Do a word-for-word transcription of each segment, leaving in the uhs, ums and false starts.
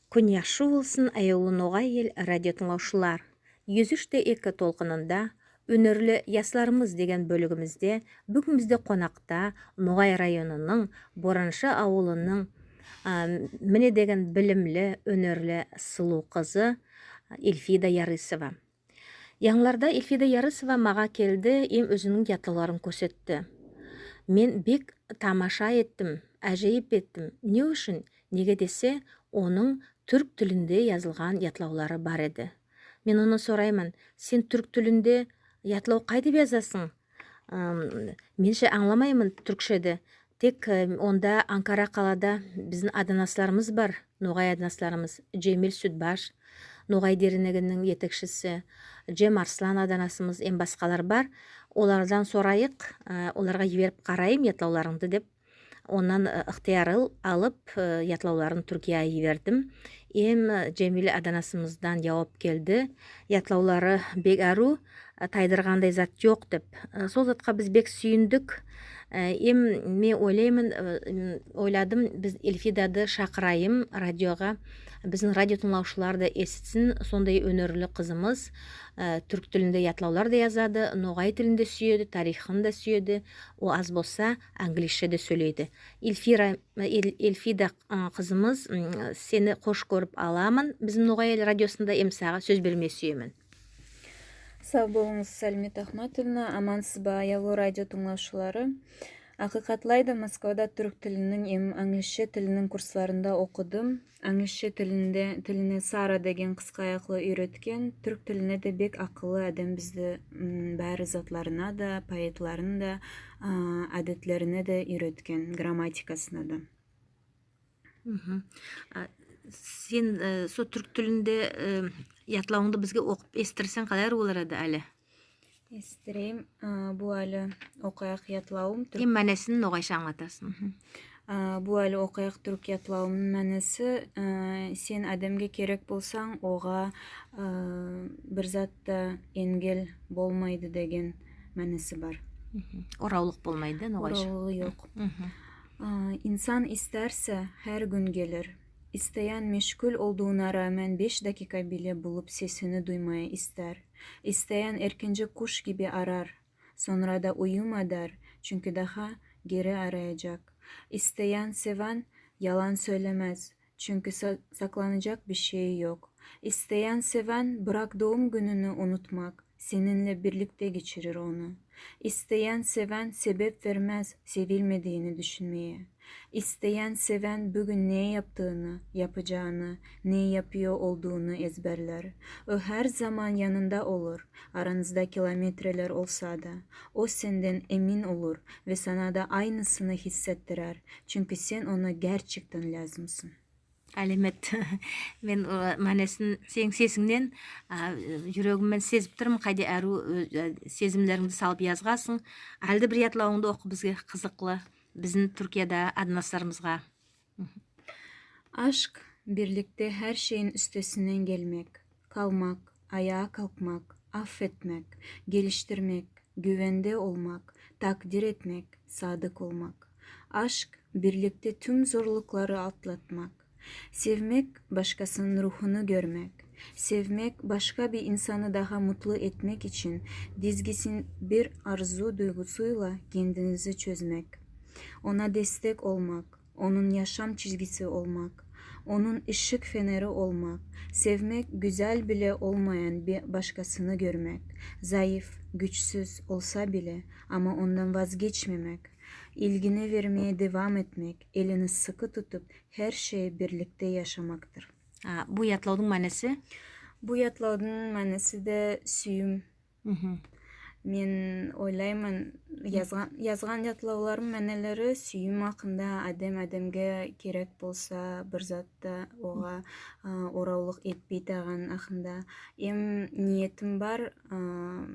Куьн яхшы болсын, аявлы «Ногай Эл» радио тынълавшылар. Юз уьш те эки толкынында «Оьнерли ясларымыз» деген боьлигимизде буьгуьн бизде конакта Ногай районынынъ Бораншы авылынынъ, а, мине деген билимли, оьнерли, сылув кызы Эльфида Ярысова. Янъыларда Эльфида Ярысова мага келди эм оьзининъ ятлавларын коьрсетти. Мен бек тамаша эттим, аьжейип эттим. Не уьшин? Неге десе, онынъ туьрк тилинде язылган ятлавлары бар эди. Мен оннан сорайман: «Сен туьрк тилинде ятлав кайтип язасынъ?» Ам, мен ше анъламайман туьркшеди. Тек, э, онда, Анкара калада, бизим аданасларымыз бар, ногай аданасларымыз, Джемиль Суьтбаш, «Ногай» дернегининъ етекшиси, Джем Арслан аданасымыз эм баскалар бар. Олардан сорайык, э, оларга йиберип карайым ятлавларынъды деп. Оннан, э, ыхтыяр ал-, алып, э, ятлавларын Туьркиягә йибердим. Эм, э, Джемиль аданасымыздан явап келди. Ятлавлары бек арув, э, тайдыргандай зат йок деп. Э, сол затка биз бек суьйиндик. Э, эм мен ойлайман, э, м, ойладым, биз Эльфидады шакырайым радиога. Бизим радио тынълавшылар да эситсин, сондай оьнерли кызымыз, э, туьрк тилинде ятлавлар да язады, ногай тилин де суьеди, тарихын да суьеди. О аз болса, англисше де соьйлейди. Эльфира, Эль-, Эльфида, а, кызымыз, м, сени хош коьрип аламан бизим «Ногай Эл» радиосында, эм сага соьз бермеге суьемен. Сав болынъыз, Салимет Ахматовна. Амансызба, аявлы радио тынълавшылары. Акыйкатлай да, Москвада туьрк тилининъ эм англисше тилининъ курсларында окыдым. Англисше тилинде, тилине Сара деген кыскаяклы уьйреткен, туьрк тилине де бек акыллы аьдем бизди, м, баьри затларына да, поэтларын да, а, аьдетлерине де уьйреткен, грамматикасына да. Мгм. А, сен, э, со туьрк тилинде, э, ятлавынъды бизге окып эситтирсенъ, калай болар эди аьли? Эситтирейим. А, бу аьли окыяк ятлавым. Туьрк... Эм маьнесин ногайша анълатарсынъ. Мгм. А, бу аьли окыяк туьрк ятлавымнынъ маьнеси, а, сен аьдемге керек болсанъ, ога, а, бир зат та энгел болмайды деген маьнеси бар. Мгм. Оравлык болмайды, ногайша. Оравлыгы йок. Мгм. А, инсан истерсе, аьр куьн келер. Истеян мешгуьл олдыуына раьман беш дакика биле булып сесини дуймая истер. Истеян эркинчи куш киби арар. Сонъра да уьюм адар, чуьнки даха кери араяджак. Истеян севан ялан соьйлемез, чуьнки са-, сакланаджак бир шейи йок. Истеян севан бырак дувым куьнуьнуь унытмак, сенинле бирликте кечирир оны. Истеян севан себеп вермез севилмедигини туьсинмеге. Истеян севан буьгуьн не яптыгыны, япаджагыны, не япыя олдыгыны эзберлер. О аьр заман янынъда олур, аранъызда километрлер олса да. О сенден эмин олур ве сана да айнысыны хис эттирер, чуьнки сен онга герчектен лязымсынъ. Аьлемет. Мен, э, маьнесин сенинъ сесинънен, а, э, юрегим мен сезип турман, кайдай арув, э, сезимлеринъди салып язгансынъ. Аьли де бир ятлавынъды окы бизге, кызыклы. Бизим Туьркияда аданасларымызга. Ашк — бирликте аьр шейин уьстесиннен келмек, калмак, аягы калкмак, аффетмек, келиштирмек, куьвенде олмак, такдир этмек, садык олмак. Ашк — бирликте туьм зорлыклары атлатмак. Севмек — башкасынынъ руьхыны коьрмек. Севмек — башка бир инсанны даха мутлы этмек ишин тизгисин бир арзу дуйгысыйла кендинъизди чоьзмек. Онга дестек олмак, онынъ яшам чизгиси олмак, онынъ ишик фенери олмак. Севмек — гуьзел биле олмаян бе-, башкасыны коьрмек. Зайыф, куьчсуьз олса биле, ама оннан вазгечмемек. Илгини вермеге девам этмек, элини сыкы тутып, аьр шей бирликте яшамактыр. А, бу ятлавдынъ маьнеси? Бу ятлавдынъ маьнеси де суьйим. Мен ойлайман, язган, язган ятлавларым маьнелери суьйим акында, аьдем аьдемге керек болса, бир зат та ога, а, оравлык этпейтаган акында. Эм ниетим бар, а,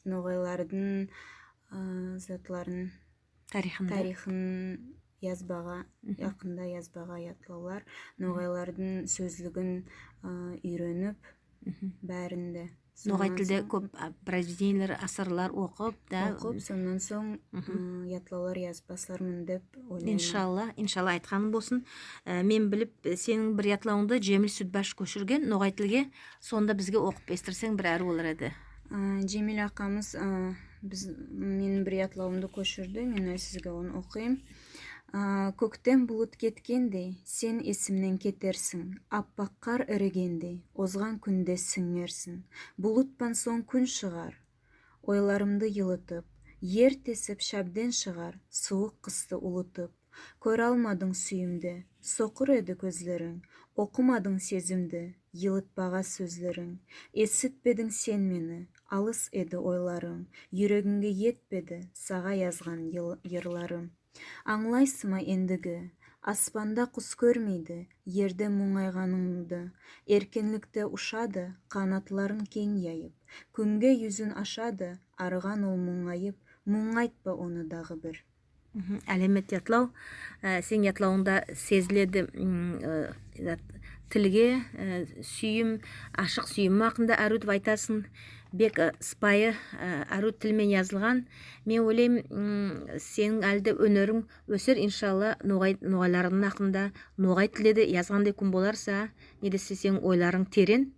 ногайлардынъ, а, затларын, тарихын да, тарихын язбага, акында язбага ятлавлар, ногайлардынъ соьзлигин, а, уьйренип, баьрин де. Ногай тилде коьп произведениелер, асарлар окып, да. Окып, соннан сонъ ятлавлар язып басларман деп ойлайман. Иншалла, иншалла, айтканынъ болсын. Мен билип, сенинъ бир ятлавынъды Джемил Сутбаш коьширген ногай тилге, соны да бизге окып эситтирсенъ, бир аьруьв болар эди. Джемил акамыз, биз, меним бир ятлавымды коьширди, мен сизге оны окыйым. Коьктен булыт кеткендей, сен эсимнен кетерсинъ, аппак кар иригендей, озган куьнде синъерсинъ. Булыт пан сонъ куьн шыгар, ойларымды йылытып, ер тесип шаьбден шыгар, сувык кысты улытып. Коьралмадынъ суьйимди, сокыр эди коьзлеринъ, окымадынъ сезимди, йылытпага соьзлеринъ. Эситпединъ сен мени, алыс эди ойларынъ, юрегинъге етпеди сага язган йырларым. Анълайсынъма эндиги, аспанда кус коьрмейди ерде мунъайганынъды. Эркинликте ушады, канатларын кенъ яйып. Куьнге юзин ашады, арыган ол мунъайып, мунъайтпа оны дагы бир. Аьлемет ятлав. Сенинъ ятлавынъда сезиледи тилге суьйим, ашык суьйимим акында аьруьв деп айтасынъ. Бек сыпайы, аьруьв тил мен язылган. Мен ойлайман, сенинъ аьли де оьнеринъ оьсер, иншалла, ногай, ногайлардынъ акында ногай тилде де язгандай куьн боларса, не десе сенинъ ойларынъ терен.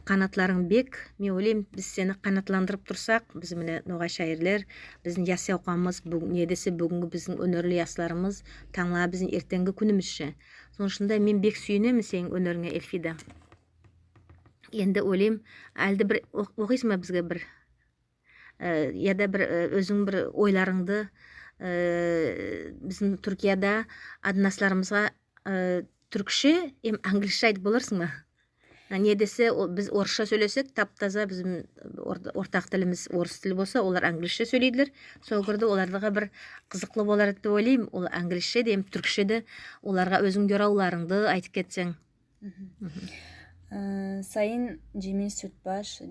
Канатларынъ бек. Мен ойлайман, биз сени канатландырып турсак, биз мине ногай шаирлер, бизим яс явкамыз, буьгуьн, не десе буьгуьнги бизим оьнерли ясларымыз, танъла бизим эртенъги куьнимиз ше. Сонынъ уьшин де мен бек суьйинемен сенинъ оьнеринъе, Эльфида. Энди ойлайман, аьли де бир окыйсынъма бизге бир, я да бир оьзинъ бир ойларынъды бизим Туькияда аданасларымызга туьркше эм англисше айтып боларсынъма? Не десе, биз орысша соьйлесек, тап-таза бизим ортак тилимиз орыс тили болса, олар англисше соьйлейдилер. Сол куьйде олардага бир кызыклы болар эди деп ойлайман. Ол англисше де эм туьркше де оларга оьзинъ йоравларынъды айтып кетсенъ. Сайын Джемил Сутбаш,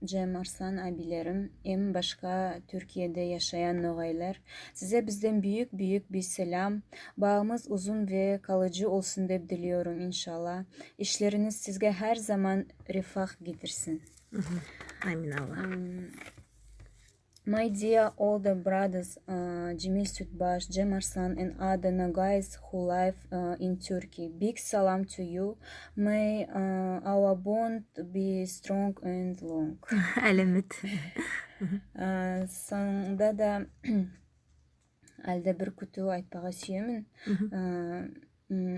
Джем Арслан абийлерим эм башка Туькияда яшаган ногайлар, сизге бизден буьйик-буьйик бир селям. Баьгимиз узын ве калыджы болсын деп тилеймен, иншалла. Ишлеринъиз сизге аьр заман рифах гелтирсин. Амин, Алла. My dear older brothers, Джемил Сутбаш, Джем Арслан and other Nogais who live in Turkey. Big salam to you. May our bond be strong and long. Аьлемет. Сонъында да аьли де бир кутлав айтпага суьемен.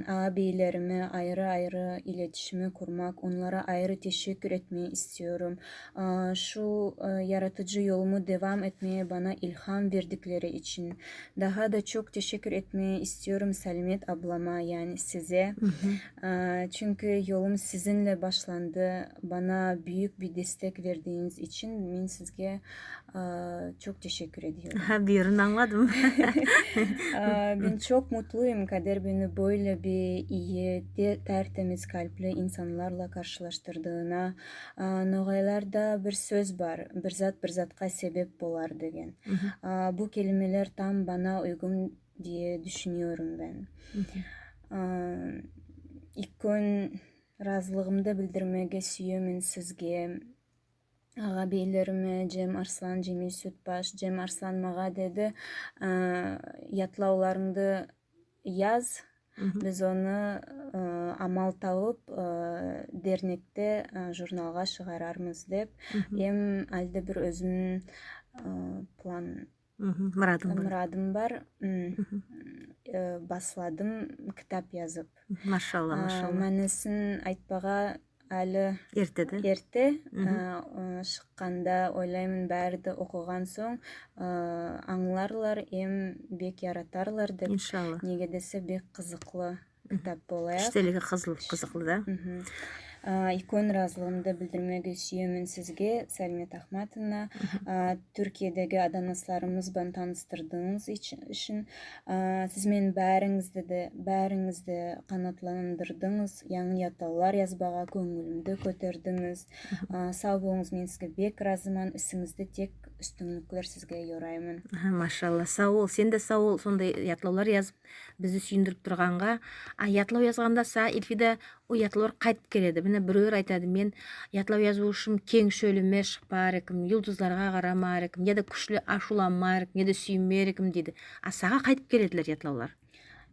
Абийлериме айры-айры илетишими курмак, онларга айры тешеккуьр этмеге истеймен. Шу яратыджы йолымды девам этмеге бана илхам бердиклери ишин. Дага да чок тешеккуьр этмеге истеймен Салимет аблама, яни сизге. Чуьнки йолым сизинле башланды. Бана буьйик бир дестек бердигинъиз ишин мен сизге чок тешеккуьр этемен. Аха, бирин анъладым. Мен чок мутлыйым, Кадир бени боьйле бир ийи, тертемиз кальпли инсанларла каршылаштырдыгына. Ногайларда бир соьз бар: бир зат бир затка себеп болар деген. Бу келимелер там бана уьйгуьн деп туьсинемен мен. Уьйкен разылыгымды билдирмеге суьемен сизге. Агабийлериме, Джем Арслан, Джемил Сутбаш. Джем Арслан мага деди: ятлавларынъды яз, биз оны амал тавып дернекте журналга шыгарармыз деп. Эм аьли де бир оьзимнинъ план, мырадым бар. Басладым китап язып. Машалла, машалла. Маьнесин айтпага аьли эрте. Шыкканда, ойлайман, баьри де окыган сонъ анъларлар эм бек яратарлар деп. Иншалла. Неге десе бек кызыклы китап болаяк. Иштелиги кызыклы, да. Уьйкен разылыгымды билдирмеге суьемен сизге, Салимет Ахматовна. Туькиядеги аданасларымыз бан таныстырдыгынъыз ишин. Сиз мени баьринъизди де, баьринъизди канатландырдынъыз. Янъы ятлавлар язбага коьнъилимди коьтердинъиз. Сав болынъыз, мен сизге бек разыман. Исинъизде тек уьстинликлер сизге йорайман. Машалла, сав бол, сен де сав бол, сондай ятлавлар язып бизди суьйиндирип турганга. А ятлав язганда сага, Эльфида, ол ятлавлар кайтып келеди. Биревлер айтады: «Мен ятлав язув уьшин кенъ шоьлиме шыкпар эдим, юлдызларга карамар эдим, я да куьшли ашувланмар эдим, я да суьймер эдим», — дейди. А сага кайтип келедилер ятлавлар?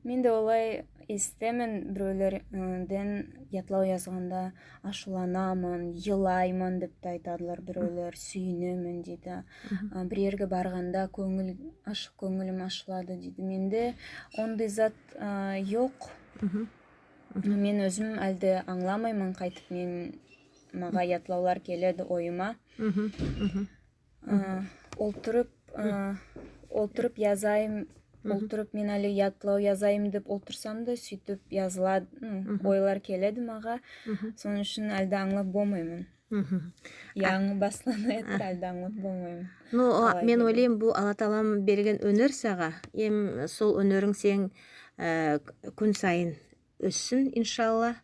Мен де олай эситемен биревлерден: ятлав язганда ашувланаман, йылайман деп те айтадылар биревлер, суьйинемен дейди. А, бир ерге барганда коьнъил, ашык коьнъилим ашылады дейди. Менде ондай зат, а, йок. Мен оьзим аьли де анъламайман, кайтип мен, мага ятлавлар келеди ойыма. А, олтырып, а, олтырып язайым, олтырып мен аьли ятлав язайым деп олтырсам да, суьйтип язылады, ну, ойлар келеди мага. Сонынъ уьшин аьли де анълап болмайман. Янъы басланып ятыр, аьли де анълап болмайман. Ну, а, мен ойлайман, бу Алла Таалам берген оьнер сага, эм сол оьнеринъ сен, аь, куьн сайын оьссин, иншалла.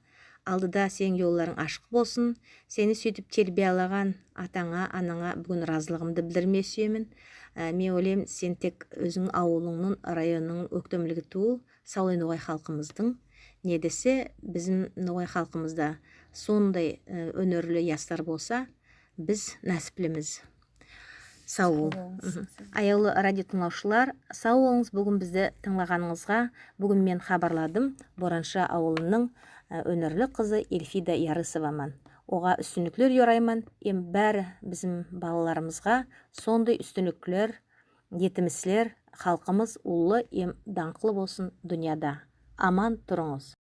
Алдыда сенинъ йолларынъ ашык болсын. Сени суьйтип тербиялаган атанъа, ананъа буьгуьн разылыгымды билдирмеге суьемен. Аь, мен ойлайман, сен тек оьзинъ авылынънынъ, районынънынъ оьктемлиги тувыл, савлай ногай халкымыздынъ. Неге десе, бизим ногай халкымызда сондай, аь, оьнерли яслар болса, биз насиплимиз. Сав бол. Сав болынъыз. Аявлы радио тынълавшылар, сав болынъыз буьгуьн бизди тынълаганынъызга. Буьгуьн мен хабарладым Бораншы авылынынъ, аь, оьнерли кызы Эльфида Ярысова ман. Ога уьстинликлер йорайман, эм баьри бизим балаларымызга сондай уьстинликлер, етимислер, халкымыз уллы эм данъклы болсын дуныяда. Аман турынъыз.